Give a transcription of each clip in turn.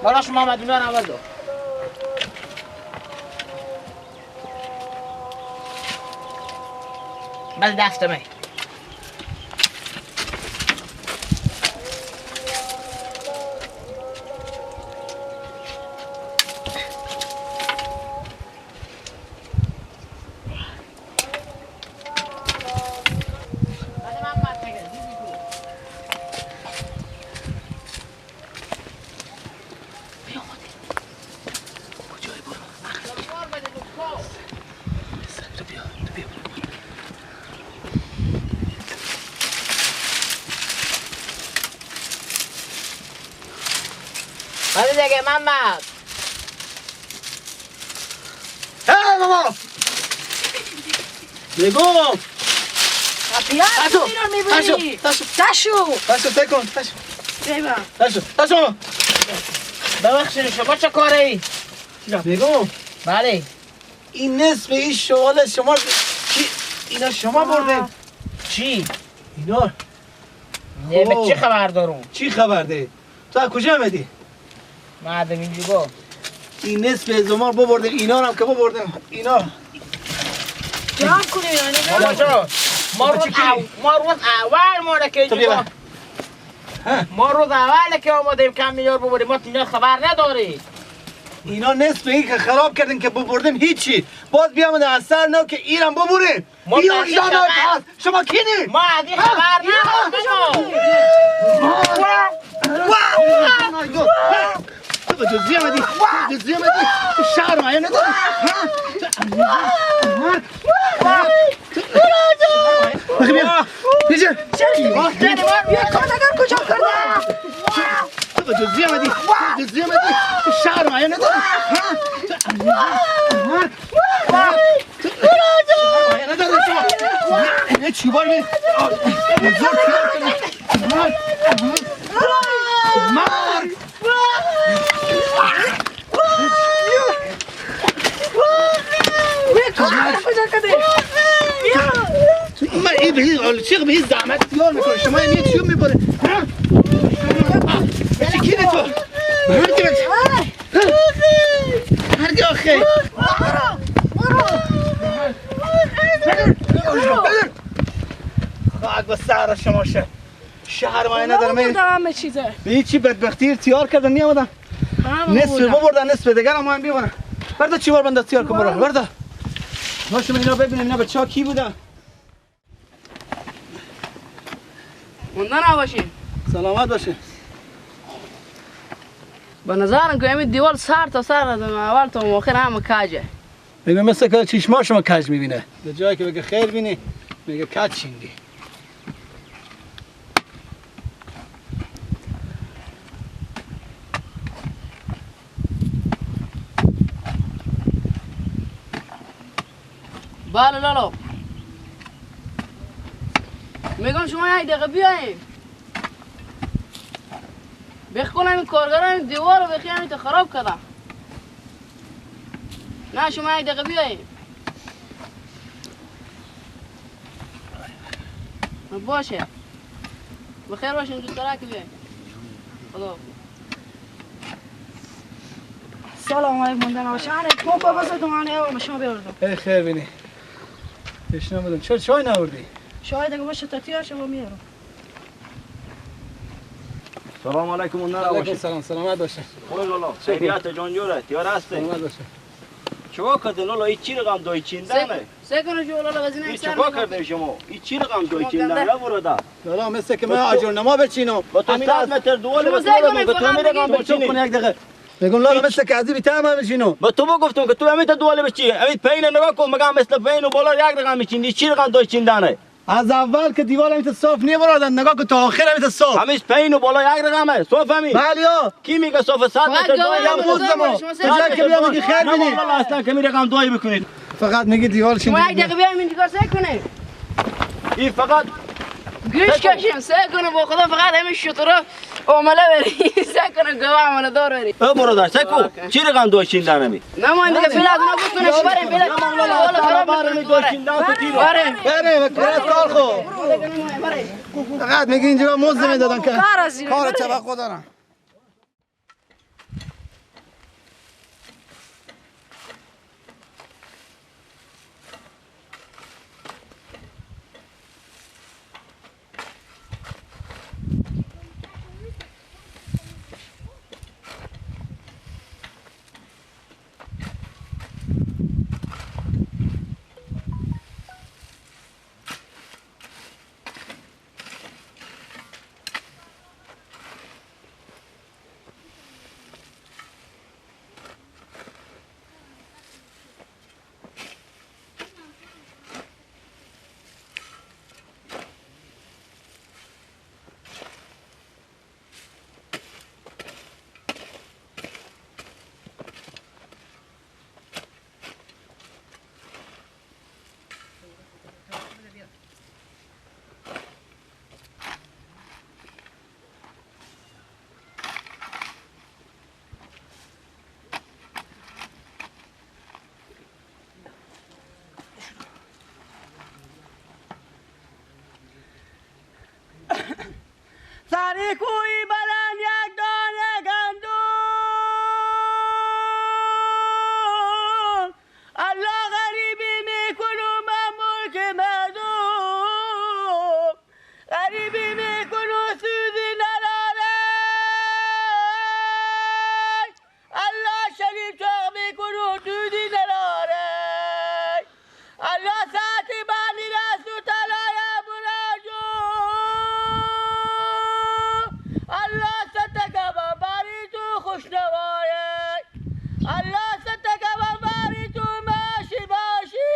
براش محمد اینا رو اول دو. بس دست من. محمد. ای ماما بگم تاشو تاشو تاشو تکن تاشو تاشو تاشو. ببخشید شما چه کاره ای؟ بگم بله این نصف این شغل شما چی؟ اینا شما برده چی؟ اینا نه به چی خبر دارم؟ چی خبر داری؟ تو از کجا آمدی؟ مردم اینجا این نصف زمار ببردیم، اینا رو هم که ببردیم، اینا جمع کنیم یعنی ما روز اول ما که اینجا ما روز اول که آمدیم کم میار ببریم، ما اینا خبر نداریم. اینا نصف این که خراب کردیم که ببردیم هیچی، باز بیامدن از سر نو که ایران ببریم. اینا اینا شما کینی؟ ما از این خبر نداریم. تو جزیه آمدی، جزیه آمدی، تو شهر مایه نداری؟ بیا، بیجا، بیا کار کجا کرده؟ تو جزیه آمدی، جزیه آمدی، تو شهر مایه نداری؟ شما چی بار می؟ مرگ! من این به چی به این زحمت یار میکنه، شما این چی میبره؟ چی کینه تو؟ هرگی آخه خاک با سر شما شه شهر مایه ندارم. همه چیزه به هیچی بدبختی تیار کردن نیامدن، نصف ببردن نصف دیگر هم بیمانن. بردا چی بار بنده تیار کن برو بردا. ما شما اینا ببینیم اینا بچه‌ها کی بودن. مونده نباشین. سلامت باشین. به نظرم که همین دیوار سر تا سر اول تا آخر همه کجه. میگم مثل که چشما شما کج میبینه. به جایی که بگه خیر بینی میگه کج چیندی. بله لالا میگم شما یک دقیقه بیاییم بخ کنم این کارگران این دیوار رو بخی همین خراب کردم. نه شما یک دقیقه بیاییم باشه بخیر باشین زودتر که بیاییم. خدا سلام علیکم. مونده نباشه. آره پمپ بزن من شما بیاردم. ای خیر بینی. تشنه بودم. چرا چای نوردی؟ چای دیگه باشه تا تیار شما میارم. سلام علیکم. علیکم سلام. سلامت باشه. خوب لالا. خیریت جان جوره. تیار هستی؟ سلامت باشه. چیکار کردین لالا؟ این چی رقم دای چیندنه؟ سه کنه جو لالا وزینه این چیکار کردین شما؟ این چی رقم دای چیندن یا برادر؟ لالا مثل که من آجرنما بچینم. با تو 100 متر دوال به تو میرقم بچینی. یک دقیقه. میگم لالا مثل که از بیتر ما بچینو. با تو گفتم که تو همین تا دواله بچی. همین پین نگاه کن میگم مثل پین و بالا یک رقم میچینی. چی رقم دای چیندنه؟ از اول که دیوار همین صاف نیه برادر، نگاه کن تا آخر همین صاف. همین پین و بالا یک رقمه صاف همین. بله ها. کی میگه صاف 100 متر دای یا موزم ما. که بیا میگی خیر بینی. نه اصلا که می رقم دای بکنید. فقط میگی دیوار چین. ما یک دقیقه بیایم این دیوار سه کنه. این فقط گوش کشیم سه کنه با خدا فقط همین شطورا عمله بری سه کنه گوه عمله دار بری. او برادر سه کو چی رقم دای چیندن همی؟ نه ما دیگه فعلا نبود کنه بریم فعلا والا خراب دای چیندن تو تیرو. بریم بریم کارت کار خو. فقط میگی اینجا مزد میدادن که کار توقع دارم. سر کوی بلند یک دانه گندم، الله غریبی میکنم من ملک مردم، غریبی میکنم سودی نداره، الله شریف چاق میکنم سودی نداره، الله ساعتی بندی دست و طلای براجو، الله ستکم باری تو خوشنوایه، الله ستکم باری تو ماشی باشی،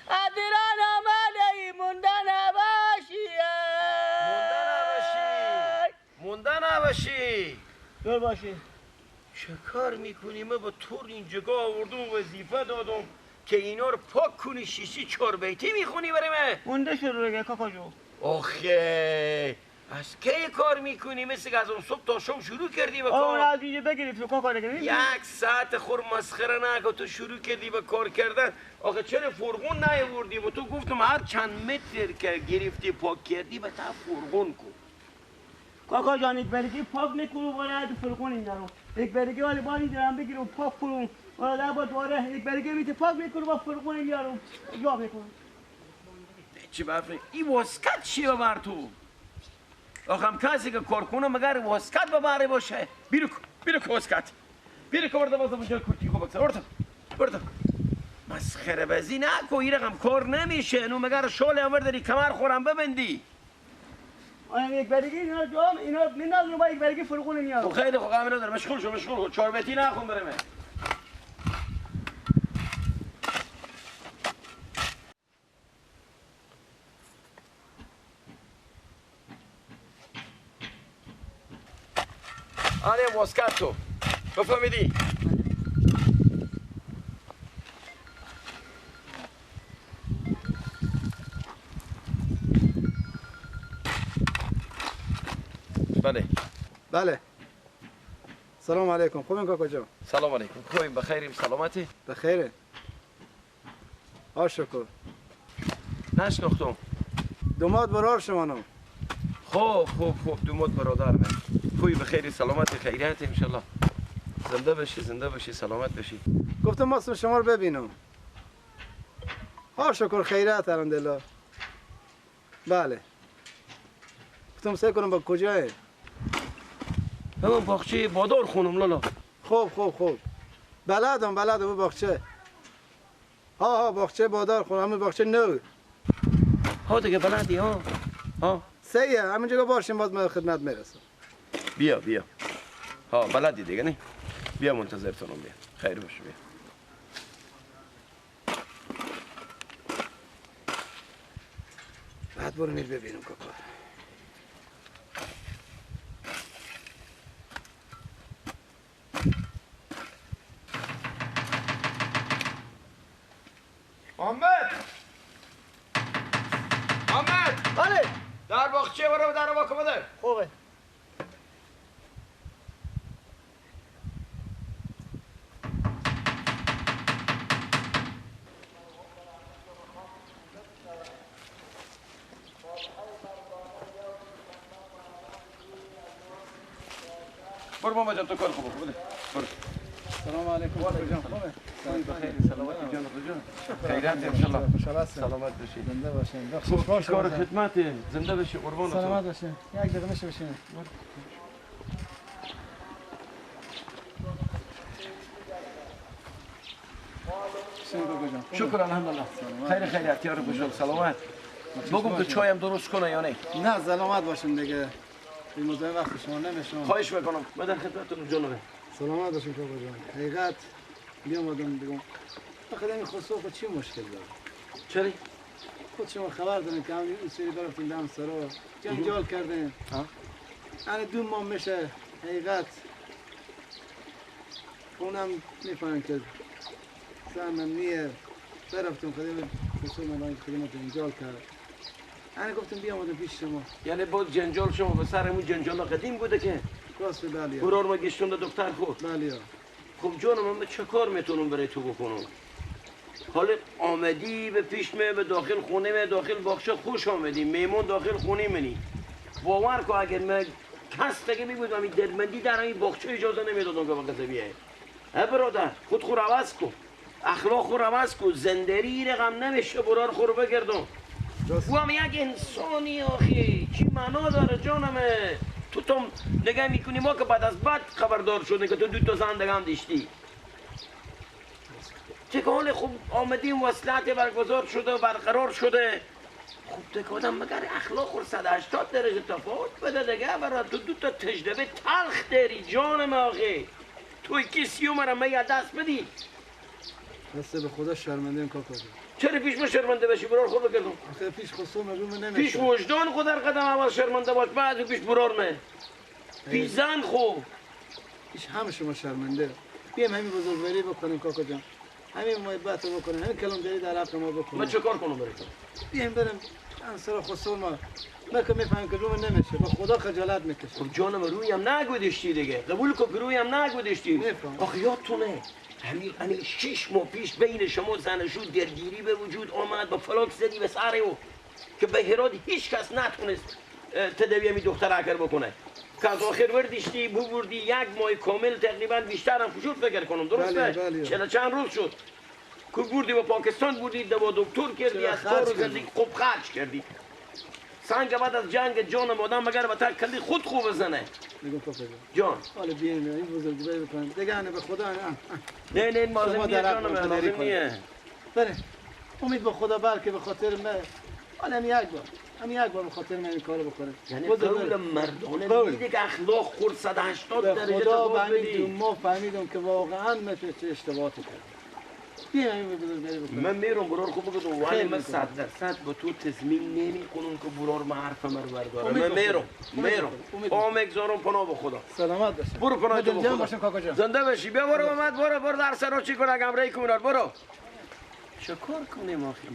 از ایران آمده ای مونده نباشی، مونده نباشی، مونده نباشی، دور باشی. چه کار میکنی؟ من با تور اینجا آوردم وظیفه دادم که اینا رو پاک کنی، شیشی چهار بیتی میخونی برای من. مونده شده دیگه کاکا جو. آخه از کی کار میکنی؟ مثل که از اون صبح تا شب شروع کردی به کار. اون از اینجا بگیری تو کاکا دیگه. یک ساعت خور مسخره نکن، تو شروع کردی به کار کردن. آخه چرا فرغون نیاوردی؟ و تو گفتم هر چند متر که گرفتی پاک کردی به تا فرغون کن. کاکا جان یک برگی پاک میکنم ولی فرغون اینجا رو. یک برگی ولی بار اینجا هم بگیرم پاک کنم. ولی با دواره یک برگی میته پاک میکنم با فرغون اینجا رو جا میکنم. چی برفی؟ این واسکت چیه بر تو؟ آخه هم کسی که کار کنه مگر واسکت ببره باشه. بیرو کو، بیرو کو واسکت. بیرو کو برده بازم اونجا کرتی خوب بگذار. برده. برده. مسخره بازی نکن، این رقم کار نمیشه. نو مگر شال هم برداری کمر خورم ببندی. آیا یک برگی اینا جام اینا میندازم با یک برگی فرغون میارم. خیلی خوب غم نداره، مشغول شو، مشغول شو. چهار بیتی نخون برم. آره واسکت تو بفهمیدی؟ بله بله. سلام علیکم. خوبین کاکا جان؟ سلام علیکم. خوبیم، بخیریم، سلامتی؟ بخیره. آشکر. نشناختم. دوماد برار شمانم. خوب خوب خوب، دوماد برادر من. خوبی، بخیری، سلامتی، خیریت انشالله. زنده باشی، زنده باشی، سلامت باشی. گفتم ماستم شما رو ببینم. آشکر، خیریت الحمدلله. بله. گفتم سعی کنم با کجاه؟ همون باغچه بادار خونم لالا. خوب خوب خوب. بلدم بلدم باغچه. ها ها باغچه بادار خونم، همون باغچه نو. ها دیگه بلدی ها. ها. سیه همینجا باشیم باز من خدمت میرسم. بیا بیا. ها بلدی دیگه نه؟ بیا منتظرتونم، بیا. خیر باشه بیا. بعد برو میر ببینم کاکا. محمد، محمد. بله. در باغچه برو، در واکو بده. خوبه. برو محمد جان، تو کار خوبه بده. برو. سلام علیکم. و علیکم. بخیر سلامت جان خود جان. خیرات ان شاء الله. سلامت باشید. زنده باشین. کار خدمت زنده باشی قربان. سلامت باشین. یک دقیقه میشه بشین. شکر الحمدلله. خیر خیرات یار بجان سلامت. بگم که چایم درست کنه یا نه؟ نه سلامت باشین دیگه. این موضوع وقت شما نمیشم. خواهش میکنم. من در خدمتتون جناب. سلامت باشین کاکا جان. حقیقت بیامدم بگم فقط این خسرو خود چی مشکل داره؟ چرا؟ خود شما خبر دارین که هم این سری برفتیم دم سرا جنجال کردیم. الان 2 ماه میشه حقیقت اونم میفهمم که زنم نیه برفتیم خدمت خسرو من خدمت جنجال کرد. انا گفتم بیامدم پیش شما. یعنی باز جنجال شما به سر همون جنجال قدیم بوده که؟ راست بله. برار ما گشتون دختر خود. بله. خب جانم من چه کار میتونم برای تو بکنم؟ حالا آمدی به پیش می به داخل خونه می داخل باغچه خوش آمدی میمون داخل خونه منی. باور کن اگر من کس دیگه می بودم این درمندی در این باغچه اجازه نمیدادم که وقت بیای. ها برادر خود خور عوض کن. اخلاق خور عوض کن. زندگی رقم نمیشه برار خور بگردم. او هم یک انسانی آخی چی معنا داره جانمه؟ تو تم نگاه میکنی ما که بعد از بعد خبردار شده که تو 2 تا زن دیگه هم داشتی. چه که حال خوب آمدیم وصلت برگزار شده و برقرار شده. خوب دیگه آدم مگر اخلاق رو 180 درجه تفاوت بده دیگه برای تو 2 تا تجربه تلخ داری جانم آخی. تو کسی مرا می دست بدی. دست به خدا شرمنده ام کاکا جان. چرا پیش ما شرمنده بشی برار خود بکردم؟ آخه پیش خسرو مردم نمیشه. پیش وجدان خود در قدم اول شرمنده باش بعد پیش برار من. پیش زن خو. پیش همه شما شرمنده. بیام همین بزرگواری بکنیم کاکا جان. همین محبت رو بکنیم، همین کلام در حق ما بکنیم. من چه کار کنم برای تو؟ بیام برم انصار خسرو ما. من که میفهمم که روم نمیشه. با خدا خجالت میکشم. خب جانم رویم نگودشتی دیگه. قبول کن که رویم نگودشتی. آخه یادتونه همین 6 ماه پیش بین شما زن و درگیری به وجود آمد با فلاک زدی به سر او که به هرات هیچ کس نتونست تداوی می دختر اکر بکنه که از آخر وردیشتی ببردی 1 ماه کامل تقریبا بیشتر هم شد فکر کنم درسته؟ بله. چرا چند روز شد که بردی به پاکستان بردی دوا دکتر کردی از کار و زندگی خوب خرج کردی سنگ بعد از جنگ جانم آدم مگر به تک کلی خود خوب بزنه. میگم کاکا جان حالا بیایم این بزرگواری بکنیم دیگه نه به خدا نه نه لازم نیه جانم لازم نیه. بله امید به خدا بلکه به خاطر من حالا هم یک بار به خاطر من این کارو بکنه. یعنی قول مردانه دیگه که اخلاق خورد 180 درجه خدا به همین 2 ماه فهمیدم که واقعا من چه اشتباهاتی کردم. من میرم برار خوب بگم ولی من 100% با تو تضمین نمی کنم که برار ما حرف مرا برداره. من میرم آ میگذارم پناه به خدا. سلامت باشی. برو پناه تو به خدا. زنده باشی. بیا برو محمد برو برو در سرا چی کنه گمره کنار برو. چه کار کنیم آخه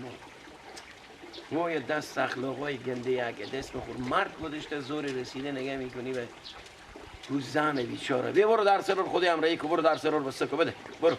ما یه دست اخلاقای گنده اگه دست بخور مرد گذاشته زور رسیده نگه میکنی به تو زن بیچاره. بیا برو در سرور خودی امرایی کو برو در سرور بسته کو بده برو.